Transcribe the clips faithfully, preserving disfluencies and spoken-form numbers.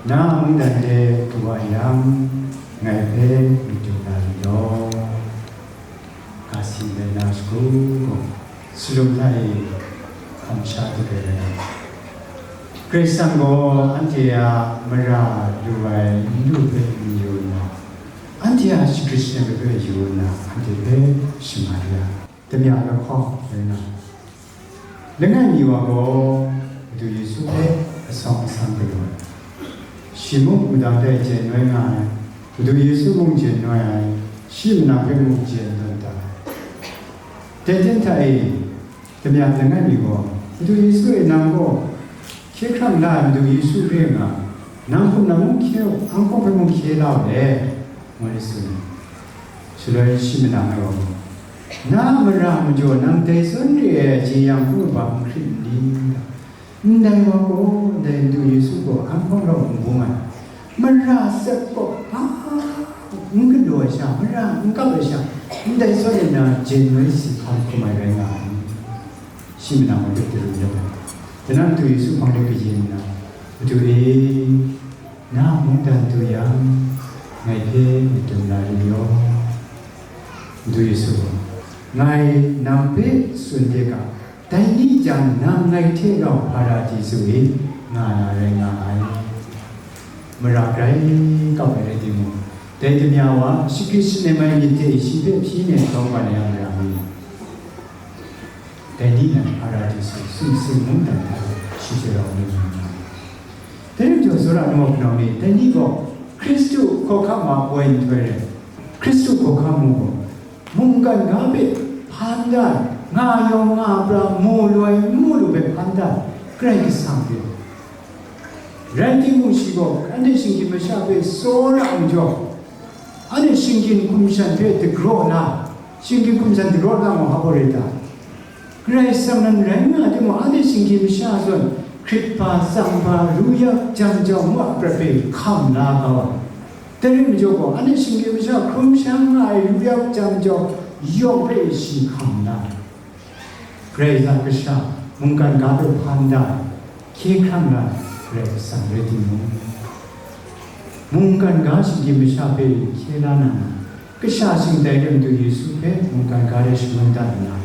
Na mungdan de kawa yang, ngai hpe madu na ri law, ga si rai na shagu gaw, salum hta e hkam sha dut ai rai. Karai Kasang gaw anhte a mara lu ai n lu hpe n yu nna, anhte a shagrit shangun hpe yu nna, anhte hpe shaman ya, damya lahkawng rai nga ai. Langai mi wa gaw Madu Yesu hpe asawng asang galaw ai. Shi mung madang dai jen noi nga ai, Madu Yesu mung jen noi ai, shi manang hpe mung jen tawn ta ai. Dai ten hta e, damya langai mi gaw, Madu Yesu e nang gaw hkye hkrang la ai Madu Yesu re nga, nang hkum na mung hkye u, anhkawng hpe mung hkye la u le, ngu ai tsun ai. Shaloi shi manang ai wa gaw, na a mara majaw nang dai zawn re ai jeyang hkrum ai hpa n hkrit n ni? Ndai wa gaw, ndai Madu Yesu gaw anhkawng rau n bung ai, mara tsep kawp hpa n galaw ai sha, mara n kap ai sha, ndai zawn e na jen noi si hkam hkrum ai rai nga ai. Shi manang wa hpe daru ya ai. Tinang Madu Yesu hpang de kayin nna, Madu e, na a mungdan du yang, ngai hpe madun na ri law. Madu Yesu gaw, ngai nang hpe tsun de ga, dai ni jang nang ngai hte rau Hparadisu e nga na rai nga ai. Mara grai kap ai rai timung, dai damya wa shagrit shanem ai myit hte shi hpe hpyi nem kau wa na yang mara mi, dai ni nan Hparadisu sumsing mungdan hta e shi hte rau mi nga ai. Dai rai majaw, tsawra nu wa hpunau ni, dai ni gaw Hkristu hkawhkam a woi nhtoi rai, Hkristu hkawhkam mu gaw, mungkan ga hpe hpan da ai, nga yawng nga pra, mu loi n mu lu hpe hpan da ai Karai Kasang hte. Rai timung, shi gaw anhte shinggyim masha hpe tsawra ai majaw, anhte shinggyim hkum shan hpe dagraw na, shinggyim hkum shan dagraw na mu hpa gaw rai ta? Karai Kasang nan rai nga ai timung, anhte shinggyim masha zawn hkrit hpa, tsang hpa, ru yak, jam jau, ngu a prat hpe hkam la kau ai. Dai rai majaw gaw, anhte shinggyim masha hkrum shang nga ai ru yak, jam jau, yawng hpe shi hkam la ai. Karai Kasang kasha, mungkan ga hpe hpan da ai, hkye hkrang la ai Karai Kasang rai timung, mungkan ga shinggyim masha hpe hkye la na, kasha shingtai de Madu Yesu hpe mungkan ga de shangun dat nna,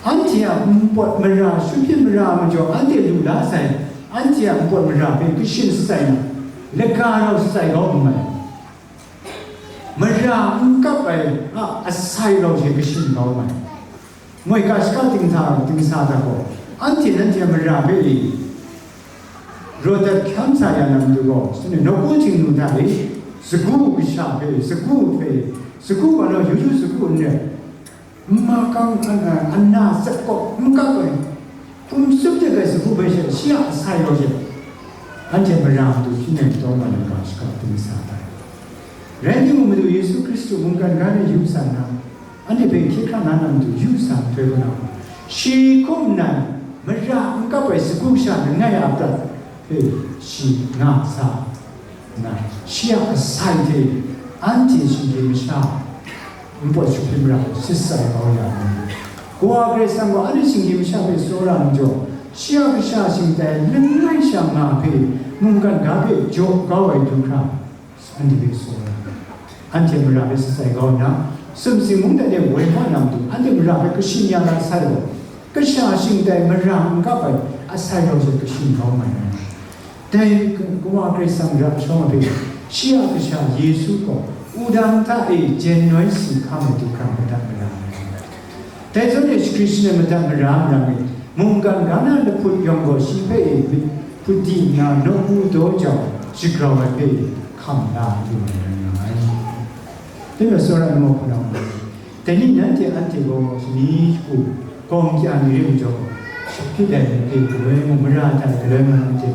anhte a npawt mara, shut hpyi mara majaw anhte lu la sai, anhte a npawt mara hpe kashin shatsai na, laga rau shatsai kau n mai. Mara n kap ai a asai rau she kashin kau mai. Moi ga shaka dingsa, dingsa hta gaw, anhte nanhte a mara hpe e, raw dat hkam sa ya na matu gaw, shi nawku Htingnu hta e, sagu kasha hpe, sagu hpe, sagu wa naw, yu yu sagu n rai, n ma kang, n, n na tsep kawp n kap ai, hkum tsup de ai sagu hpe she, shi a asai rau she, anhte mara matu hpyi nem taw ma na ga shaka dingsa hta e. Rai timung, Madu Yesu Hkristu mungkan ga de yu sa nna, anhte hpe hkye hkrang la na matu yu sa nhtoi kaw na, shi hkum nan mara n kap ai sagu sha langai a prat hpe shi nga sa nna, shi a asai hte anhte shinggyim masha npawt shut hpyi mara shatsai kau ya ai. Kawa Karai Kasang gaw anhte shinggyim masha hpe tsawra ai majaw, shi a kasha shingtai langai sha nga hpe mungkan ga hpe jaw kau ai du hkra, anhte hpe tsaw ai. Anhte mara hpe shatsai kau nna, sumsing mungdan de woi hpa na matu, anhte mara hpe kashin ya na sai gaw, kasha shingtai mara n kap ai asai rau she kashin kau mai ai. Dai Kawa Karai Kasang ra shawng ai hpe, shi a kasha Yesu gaw wudang hta e jen noi si hkam ai du hkra madat mara ai. Dai zawn e shagrit shanem madat mara ai lam e, mungkan ga na lahput yawng gaw shi hpe e myit hput di nna, nawku daw jau shagrau ai hpe hkam la lu ai rai nga ai. Dai majaw, tsawra nu wa hpunau ni, dai ni nanhte anhte gaw shani shagu gawng kya ni re majaw, shut hpyi ai myit hpe galoi mung, mara hta e galoi mung anhte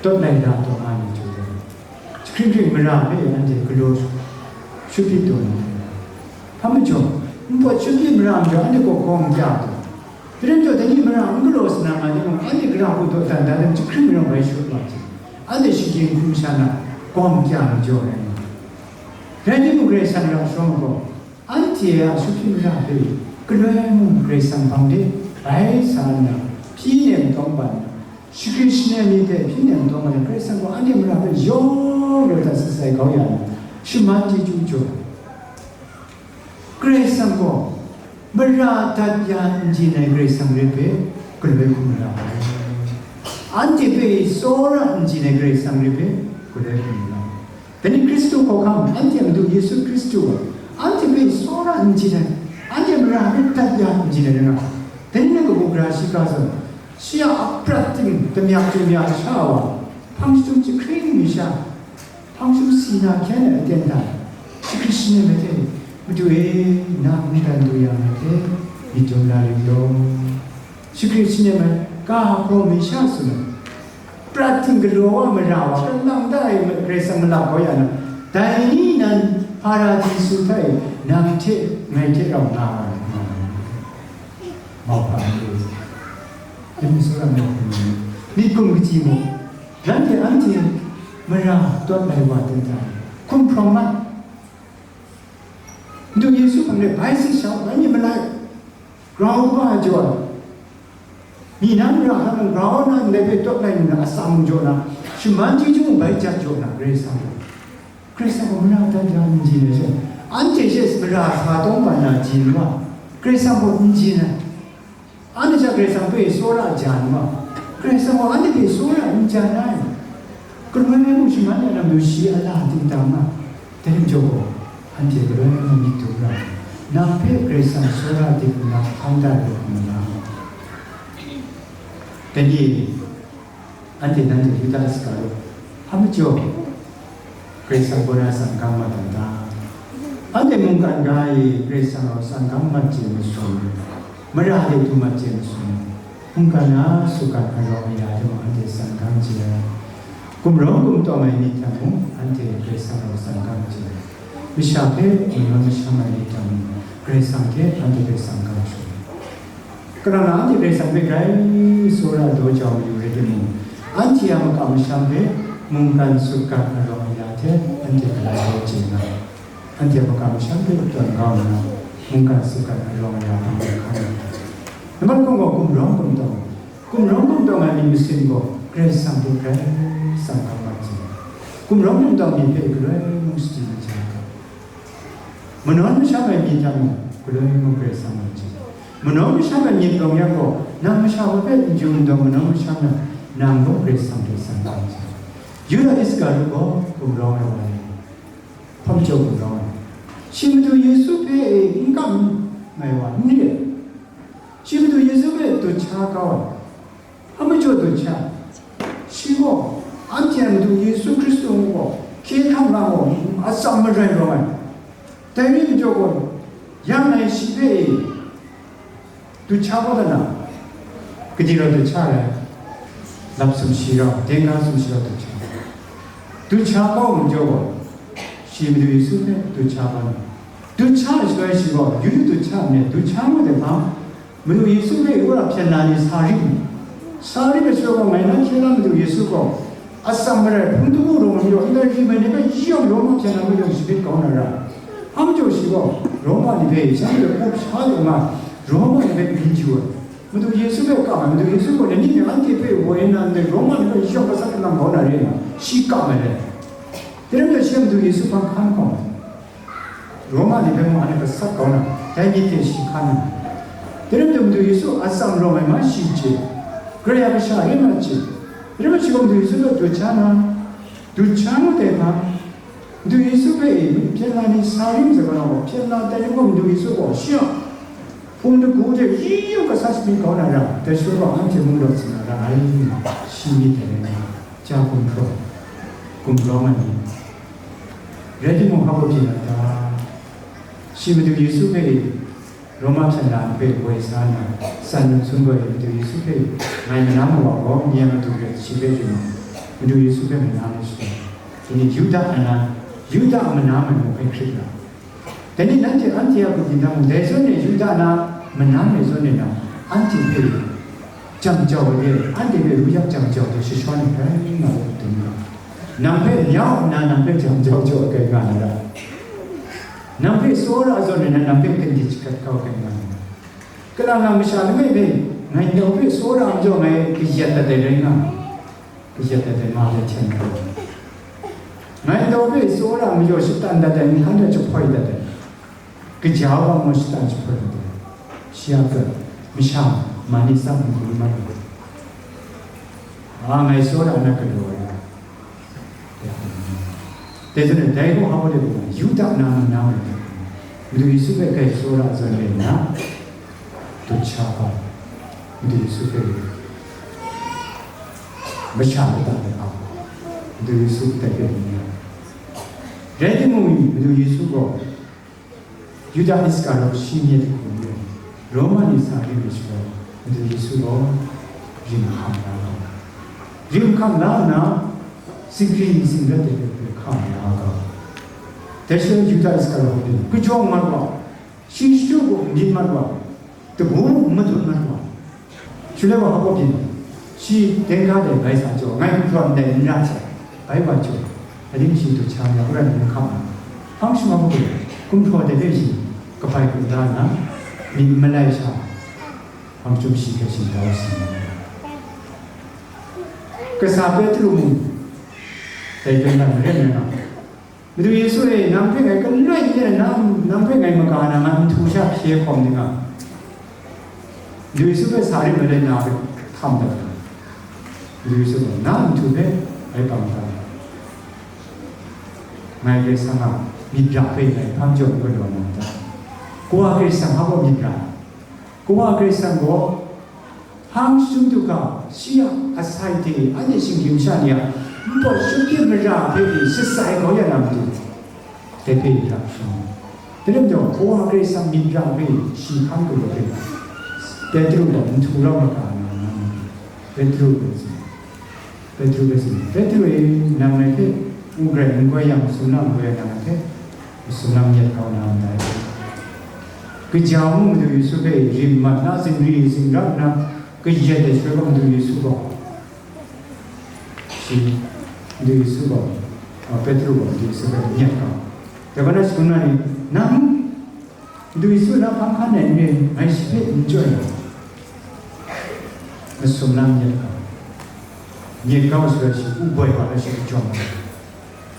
tawt lai da taw nga ai ni jaw ai. Jahkring hkring mara hpe anhte galaw shut hpyi taw na, hpa majaw, npawt shut hpyi mara majaw anhte gaw gawng kya taw, dai rai majaw, dai ni mara n galaw sa na nga timung, anhte gara hku dawdan da lam jahkring mayawng bai shut wa hte, anhte shinggyim hkum sha na gawng kya majaw rai nga ai. Rai timung, Karai Kasang ra shawng ai gaw, anhte a shut hpyi mara hpe galoi mung Karai Kasang hpang de bai sa nna, hpyi nem kau ban nna, Shagri shane ni hpe hpyi nem taw nga yang, Karai Kasang gaw anhte mara hpe yawng yawng dat satsai kau ya na, shaman chyeju jaw. Karai Kasang gaw mara dat ya n-, n-, ntsin ai Karai Kasang rai hpe, galoi hkum mara ai. Anhte hpe tsawra n-, ntsin ai Karai Kasang rai hpe, galoi hkum mara ai. Dai ni Hkristu hkawhkam, anhte a Madu Yesu Hkristu, anhte hpe tsawra n-, ntsin ai, anhte mara hpe dat ya n-, ntsin ai rai nga. Dai ni na kabu gara shiga zawn, shi a aprat ting damyak chyum ya sha wa, hpang shadum jahkring mi sha, hpang shadum si na hkyen ai aten hta, shagri shane ai hte, Madu e, nang n-, dan du ya ai hte, myit dum la rit law. Shagri shane ai, ga hkraw mi sha tsun ai. Prat ting galaw wa mara wa, hkran lang da ai Karai Kasang malap kau ya na, dai ni nan Hparadisu hta e nang hte ngai hte rau nga ai, nga ai. Mauhpa ni, dai ni tsawra mauhpa ni, myit gum kaji mung, nanhte anhte mara tawt lai wa ten hta e, hkum hprawng mat. Madu Yesu hpang de bai sit sha, bai myit malai, grau kaba jaw ai. Mi na mara hta mung grau na ndai hpe tawt lai nna atsam jaw na, shaman chyeju mung bai jat jaw na, Karai Kasang gaw, Karai Kasang gaw mara dan ja n-, ntsin ai she, anhte she mara sa tawng ban na jin wa, Karai Kasang gaw n-, ntsin ai. Anhte sha Karai Kasang hpe tsawra ja n-, wa, Karai Kasang gaw anhte hpe tsawra n-, jan ai. Galoi mung shaman ai lam lu shi a la dingdang nga, dai majaw gaw, anhte galoi mung myit dum ra, nang hpe Karai Kasang tsawra dip nna hkam da ai hkum na. Dai ni, anhte nanhte Yuda Iskariot, hpa majaw Karai Kasang kaw na tsan gang mat dang ta? Anhte mungkan ga e Karai Kasang gaw tsan gang mat chye masum, mara de du mat chye masum, mungkan a sukan arawng aya hte mung anhte tsan gang chye ai. Gumrawng gumtawng ai myit hta mung anhte Karai Kasang gaw tsan gang chye ai. Masha hpe manawn masham ai myit hta mung Karai Kasang hte anhte hpe tsan gang chye ai. Kalang na anhte Karai Kasang hpe grai tsawra daw jau mayu rai timung, anhte a makam masham hpe mungkan sutgan arawng aya hte anhte galai daw chye nga ai. Anhte a makam masham hpe tawn kau nna, mungkan sutgan arawng aya hpe hkan nga ai. Nambat hkawng gaw gumrawng gumtawng, gumrawng gumtawng ai myit masin gaw Karai Kasang hpe grai tsan gang mat chye ai. Gumrawng gumtawng myit hpe galoi mung sadi mat chye ai. Manawn masham ai myit hta mung, galoi mung Karai Kasang mat chye ai. Manawn masham ai myit rawng yang gaw, nang masha hpe n-, n-, n-, manawn masham yang, nang gaw Karai Kasang hpe tsan gang chye ai. Yuda Iskariot gaw gumrawng ai wa ni, hpa majaw gumrawng ai. Shi Madu Yesu hpe e n-, n-, kam ai wa n-, re ai. Shi Madu Yesu hpe dut sha kau ai. Hpa majaw dut sha, shi gaw anhte a Madu Yesu Hkristu ngu gaw, hkye hkrang lam gaw atsam marai rawng ai. Dai rai majaw gaw, yang ngai shi hpe e dut sha kau dat na, gade rau dut sha rai, lap sumshi rau, denga sumshi rau dut sha, dut sha kau majaw gaw, shi Madu Yesu hpe dut sha kau na, dut sha ai shaloi shi gaw, yu yu dut sha nme, dut sha ngu ai hpang, Madu Yesu hpe wora hpyen na ni sa rim, sa rim ai shaloi gaw, ngai na hkye la Madu Yesu gaw, atsam marai hpung htamu rawng majaw, ndai rim ai ni hpe yawng Roma hpyen na majaw shabit kau na ra. Hpa majaw shi gaw, Roma ni hpe shanhte hpe up sha taw nga, Roma ni hpe byin yu ai. Madu Yesu hpe kam ai, Madu Yesu gaw, dai ni hpe anhte hpe woi nna, ndai Roma ni hpe yawng gasat kanam kau na re nga, shi kam ai le. Dai rai nme, shi Madu Yesu hpang hkan hkawm ai. Roma ni hpe mung anhte gasat kau na, dai myit hte shi hkan ai. Dai rai nme, Madu Yesu atsam rawng ai ma shi chye, Karai a Kasha re ma chye. Dai rai nme, shi gaw Madu Yesu hpe dut sha na, dut sha ngut ai hpang, Madu Yesu hpe e hpyen la ni sa rim ai zawn gaw, hpyen la tai rim gaw, Madu Yesu gaw shi a hpung dagu hte yu yu gasat shamyit kau na ra, dai shaloi gaw anhte mung rawt sa na ra ai, shi myit dai rai nga, ja gumhpraw, gumrawng ai ni. Rai timung, hpa gaw byin ai ta? Shi Madu Yesu hpe Roma hpyen na hpe woi sa nna, san num sum gaw Madu Yesu hpe ngai manam ai wa gaw, nye a matu hpe shi hpe rim ai, Madu Yesu hpe manam ai shi gaw, dai ni Yuda ai na, Yuda a manam ai mung hpe hkrit nga ai. Dai ni nanhte, anhte a gumhpraw hta mung, dai zawn e Yuda na manam ai zawn e na, anhte hpe jam jau ai de, anhte hpe ru yak jam jau ai de, shashawn ai hkrai nga ai dum ga, nang hpe ya u nna, nang hpe jam jau jau ai hkrai nga na ra, nang hpe tsawra zawn ai na, nang hpe kandit shagat kau ai hkrai nga na ra, kalang lang masha langai hpe Ngai ndau hpe tsawra majaw ngai kayat dat ai rai nga, kayat dat ai ma hte hten ai. Ngai ndau hpe tsawra majaw shatan dat ai, nhkan hte jahpoi dat ai, kaja wa gaw shatan jahpoi dat ai. Shi a prat, masha man e tsap n gun mat ai. A, ngai tsawra na galaw ai. Dai zawn e, dai gaw hpa de gaw, Yuda na, na, na, Madu Yesu hpe grai tsawra zawn e na, dut sha hpa, Madu Yesu hpe masha lata de hpa, Madu Yesu dai hpe n ya. Rai timung, Madu Yesu gaw, Yuda Iskariot shi myit hku n rai, Roma ni sa rim ai shaloi, Madu Yesu gaw rim hkam la ai. Rim hkam la nna, zingri zingrat de hpe hkam la ai. Dai shaloi Yuda Iskariot gaw kajawng mat wa, shi shadu gaw n myit mat wa, dabu n madun mat wa, Shaloi wa hpa byin, shi dengka dai bai sa jaw, ngai gumhpraw ndai n ra sai, bai wa jaw, aling shi dut sha ya, wora ni hkam na, hpang shamawng hku, gumhpraw dai hpe shi kabai kunda nna, myit malai sha, hpang chyum shi hpe shi grau si na. Kasa Petru mung, dai hpe nan maren ai nga, Madu Yesu e, nang hpe ngai galoi n re, nang, nang hpe ngai maga na, ngai nhtu sha hpye hkawm ning a? Madu Yesu hpe sa rim ai na hpe hkam dat ai. Madu Yesu gaw, na nhtu hpe ngai bang da. Ngai Karai Kasang a myit ra hpe ngai hpang jaw n galaw na n ta? Kawa Karai Kasang hpa gaw myit ra ai. Kawa Karai Kasang gaw, hpang shadum du ga, shi a asai hte anhte shinggyim sha ni a npawt shut hpyi mara hpe pyi shatsai kau ya na matu, dai hpe ra shawng. Dai rai majaw, Kawa Karai Kasang myit ra hpe shi hkan galaw hpe, Petru gaw nhtu rau maga na, Petru gaw tsun, Petru hpe tsun, Petru e, nang ngai hpe u garai n goi yang, masum lam n goi yang, nang ngai hpe masum lam nyet kau na ndai. Kaja mung Madu Yesu hpe rim mat na, zingri zingrat nna, kayat ai shaloi gaw Madu Yesu gaw, shi, Madu Yesu gaw, a, Petru gaw Madu Yesu hpe nyet kau. Dai gaw na, shagun na ni, nang Madu Yesu na hpang hkan ai n re, ngai shi hpe n chyoi ai. Masum lam nyet kau. Nyet kau shaloi shi, u boi wa la shi, jawm ai.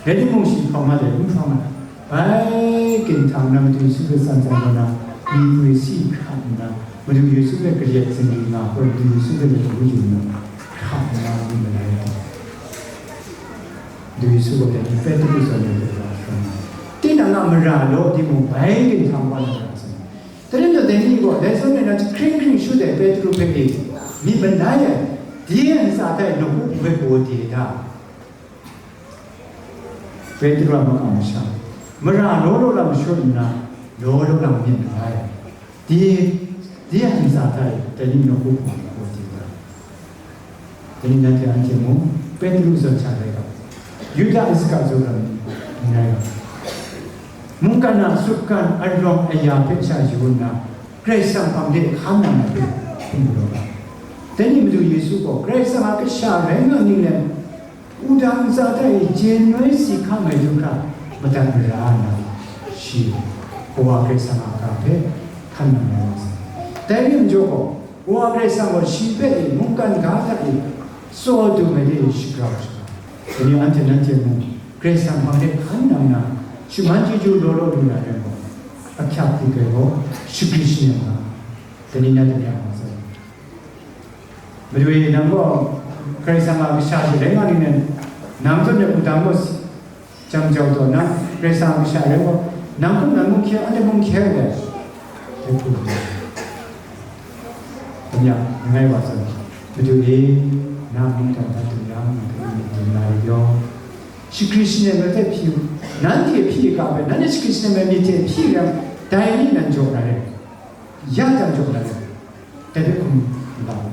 Rai timung, shi hprawng mat ai, n hprawng ai. Bai ginhta na Madu Yesu hpe tsan tsan kau na, myi si hkrat nna, Madu Yesu hpe kayat zingri nga hkoi, Madu Yesu hpe lagaw yu nna, hkrat nna, myit malai ai. Madu Yesu gaw dai ni Petru zawn e dai wa hkrum ai. Tinang a mara law timung, bai ginhta wa na ra sai. Dai rai nna, dai ni gaw dai zawn e na jahkring hkring shut ai Petru hpe e, myit malai ai, dai ntsa hta e nawku hpu hpe gaw de da. Petru a makam masha, mara law law lang shut nna, law law lang myit malai. Dai, dai a ntsa hta e, dai ni nawku hpu gaw de da. Dai ni nanhte anhte mung, Petru zawn sha rai ga, Yuda Iskariot zawn rai ga, mungkan a sutgan arawng aya hpe sha yu nna, Karai Kasang hpang de hkan nang ai hpe hkum galaw ga. Dai ni Madu Yesu gaw Karai Kasang a kasha rai nga ning let, wudang ntsa hta e jen noi si hkam ai du hkra madat mara nna, shi Kawa Karai Kasang a ga hpe hkan nang ai wa sai. Dai rim jaw gaw, Kawa Karai Kasang gaw shi hpe e mungkan ga hta e tsaw dung ai de shagrau shaga. Dai ni anhte nanhte mung Karai Kasang hpang de hkan nang na, shaman chyeju law law lu na rai gaw, ahkyak hpyi ai gaw, shagri shanem nga, dai ni na dai ni a wa sai. Madu e, nang gaw Karai Kasang a kasha shi rai nga ning let, nang zawn e wudang gaw jang jau taw, nang Karai Kasang a kasha rai gaw, nang hkum nan mung hkye, anhte mung hkye ai. Dai hku, dai yang, langai wa zawn, Madu e, na mungdan hta du yang, nang hpe myit dum na rit yaw, shagri shanem ai hte hpyi u, nanhte hpyi ga hpe, nanhte shagri shanem ai myit hte hpyi yang, dai ni nan jaw na rai, ya jang jaw na rai. Dai hpe hkum n la u.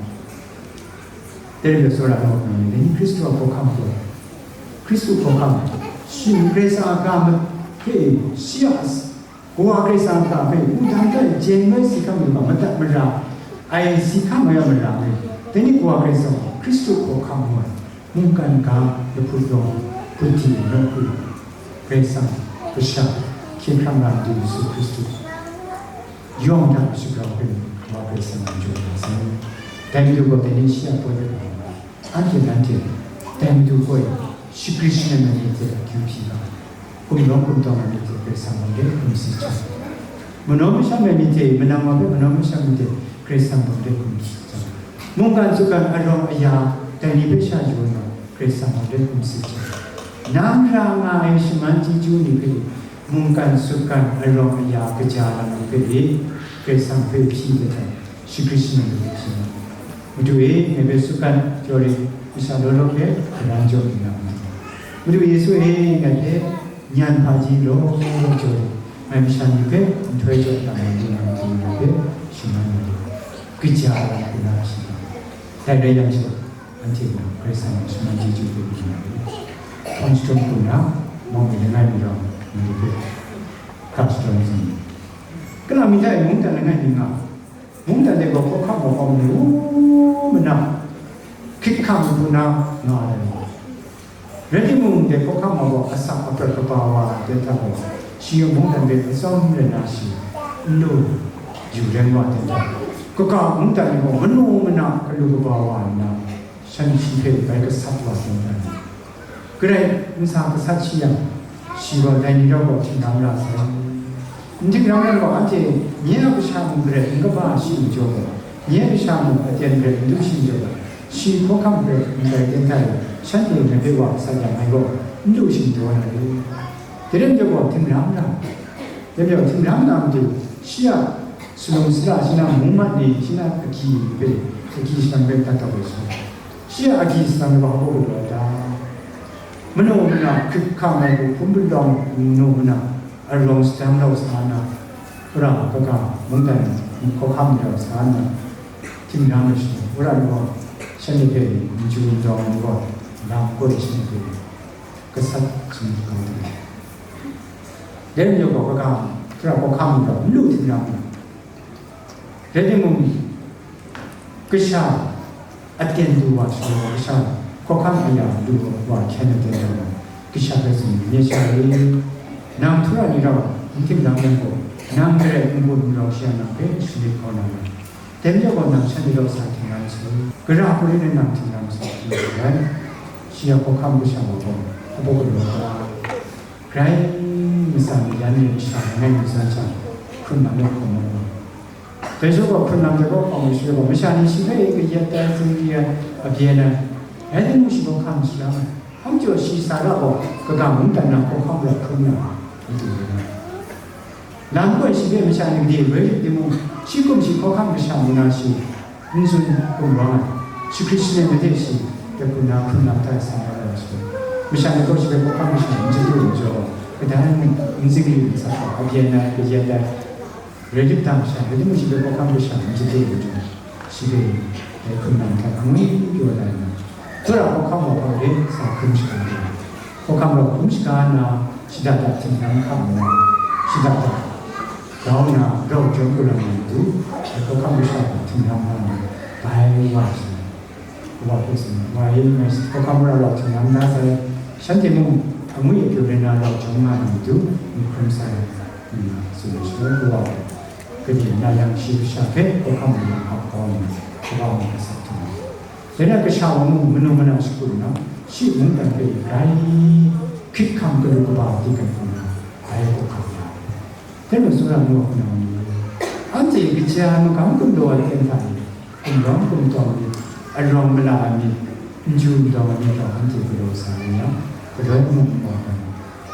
Dai rai, tsawra ai wa hkrum ai ni, dai ni Hkristu a hkawhkam gaw, Hkristu hkawhkam, shi Karai Kasang a ga ma hpe, shi a s-, Kawa Karai Kasang a ga hpe, wudang hta e jen noi si hkam yu ga, madat mara ai si hkam ai a mara e, dai ni Kawa Karai Kasang gaw Hkristu hkawhkam ngu ai. Mungkan ga lahput yawng, hput di nawku, Karai Kasang, Kasha, hkye hkrang ga Madu Yesu Hkristu, yawng hta shagrau hpe, Kawa Karai Kasang a jaw ya sai. Dai Madu gaw dai ni shi a poi rai nga ai. Anhte nanhte, dai Madu gaw shagrit shanem ai ni hte akyu hpyi nga ai. Gumrawng gumtawng ai ni hte Karai Kasang gaw de hkum tsit jang, manaw masham ai ni hte manang wa hpe manaw masham ni hte Karai Kasang gaw de hkum tsit jang, mungkan sutgan arawng aya dai ni hpe sha yu ai nga, Karai Kasang gaw de hkum tsit jang, nang ra nga ai shaman chyeju ni hpe mungkan sutgan arawng aya kaja lam ni hpe Karai Kasang hpe hpyi let ai. Shagrit shanem lu hpyi nga. Madu e, ngai hpe sutgan jaw rit, masha law law hpe karan jaw yu na ma. Madu Yesu e, ngai hpe nyan hpaji law law jaw rit, ngai masha ni hpe nhtoi jaw tam na lu na matu ngai hpe shaman na rit. Kaja ai hku na hpyi nga. Dai rai yang gaw, anhte gaw Karai Kasang a shaman chyeju hpe byin na rit. Hpawng shadawn hku na, mawng mi langai mi rawng, Madu hpe hkap shadawn yu. Kalang mi hta e mungdan langai mi nga, mungdan de gaw hkawhkam gaw hkawm ni u mana, hkrit hkam hku na nga ai. Rai timung, dai hkawhkam gaw asak aprat kaba wa ai hta gaw, shi yawng mungdan hpe atsawm rai na shi, n lu yu rai wa ai hta, kaga mungdan ni gaw manu mana galu kaba wa nna, shan shi hpe bai gasat wa ai hta, Karai n sa gasat shi yang, shi gaw dai ni rau gaw htingram ra sai. N htingram yang gaw, anhte nye a kasha mung garet n kaba shi majaw gaw, nye a kasha mung aten garet n du shi majaw gaw, shi hkawhkam garet n tai ten tai, shanhte ngai hpe wa gasat yang ngai gaw n lu shi majaw na re. Dai rai majaw gaw, htingram ra. Dai majaw gaw, htingram na matu, shi a salum sara, shi na mung mat ni, shi na agyi hpe, agyi shanang hpe dat dat ai shi. Shi a agyi shanang gaw hpa galaw ai ta? Manu mana hkrit hkam ai hku hpun palawng nu mana arawng sadang rau sa nna, wora kaga mungdan hkawhkam rau sa nna, htingram ai shi, wora ni gaw shanhte hpe n chyu n dawng ai ni gaw, lam koi shanhte hpe gasat sumtu kau ai. Dai majaw gaw, kaga hkra hkawhkam ni gaw n lu htingram ai. Rai timung, kasha aten du wa shaw, kasha hkawhkam aya du wa hkyen ai ten taw, kasha hpe tsun, nye sha e, nang htura ni rau n htinglam yang gaw, nang garai n gun n rau shi a nang hpe shalit kau na rai. Dai majaw gaw, nang shanhte rau sa htingram sai, gara hku rai nna nang htingram sai, ngu ai. Shi a hkawhkam kasha wa gaw, hpa galaw ai ta? Grai matsan mayan ai masha langai mi zawn sha, hkrun lam ai hkawm ai gaw, dai hku gaw hkrun lam ai gaw hkawm ai shaloi gaw, masha ni shi hpe kayat ai, zingri ai, a byen ai, rai timung, shi gaw hkam shalang ai. Hpa majaw shi sa ra gaw, kaga mungdan na hkawhkam gaw hkrun na, n du ai. Lam koi shi hpe masha ni gade roi rit timung, shi hkum shi hkawhkam kasha mu na shi, n tsun gumrawng ai, shagrit shanem ai hte shi, dai hku na hkrun lam hta e sa na ra ai shi. Masha ni gaw shi hpe hkawhkam kasha n chyeju ai majaw, kadai mung n zingri n sat ai, a byen ai, kayat ai, rai rit dang sha, rai timung shi hpe hkawhkam kasha n chyeju ai majaw, shi hpe dai hkrun lam hta e angwi pyaw ai na, tsawra hkawhkam wa hpa re sa hkrum shaga ai. Hkawhkam rau hkrum shaga nna, shada da htingran hkam nna, shada da grau nna, grau jawm galang na matu, dai hkawhkam kasha gaw htingran nga nna, bai wa ai shi. Wa hpe tsun ai, wa e, ngai hkawhkam rau rau htingran da sai, shanhte mung angwi apyaw rai nna rau jawm nga na matu, myit hkrum sai, ngu nna tsun ai shaloi, kawa gaw, gade na yang shi kasha hpe hkawhkam lam ap kau nna, kawa mung gasat htung ai. Dai na kasha wa mung manu mana shakut nna, shi mungdan hpe grai hkrit hkam galu kaba di gai hku nna, bai hkawhkam ya ai. Dai majaw, tsawra nu wa hpunau ni, anhte kaja ai magam gumlau ai ten hta e, gumrawng gumtawng myit, arawng mala ai myit, n chyu n dawng ai myit gaw anhte galaw sa ai yang, galoi mung n wa ai.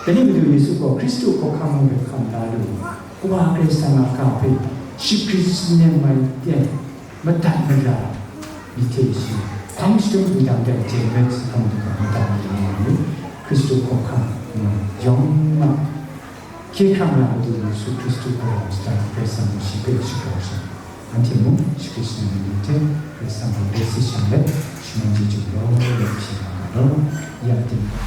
Dai ni Madu Yesu gaw Hkristu hkawhkam mung hpe hkam la lu, Kawa Karai Kasang a ga hpe shagrit shanem ai ten, madat mara myit hte shi, hpang shadum wudang de jen rai sa hkam du ga, madat mara myit, Hkristu hkawhkam ngu ai yawng a hkye hkrang na Madu Yesu Hkristu a lam shada Karai Kasang gaw shi hpe shagrau shang, anhte mung shagrit shanem ai myit hte Karai Kasang gaw rai sit shang let, shaman chyeju law law hpyi nga ga law. Ya ting gaw,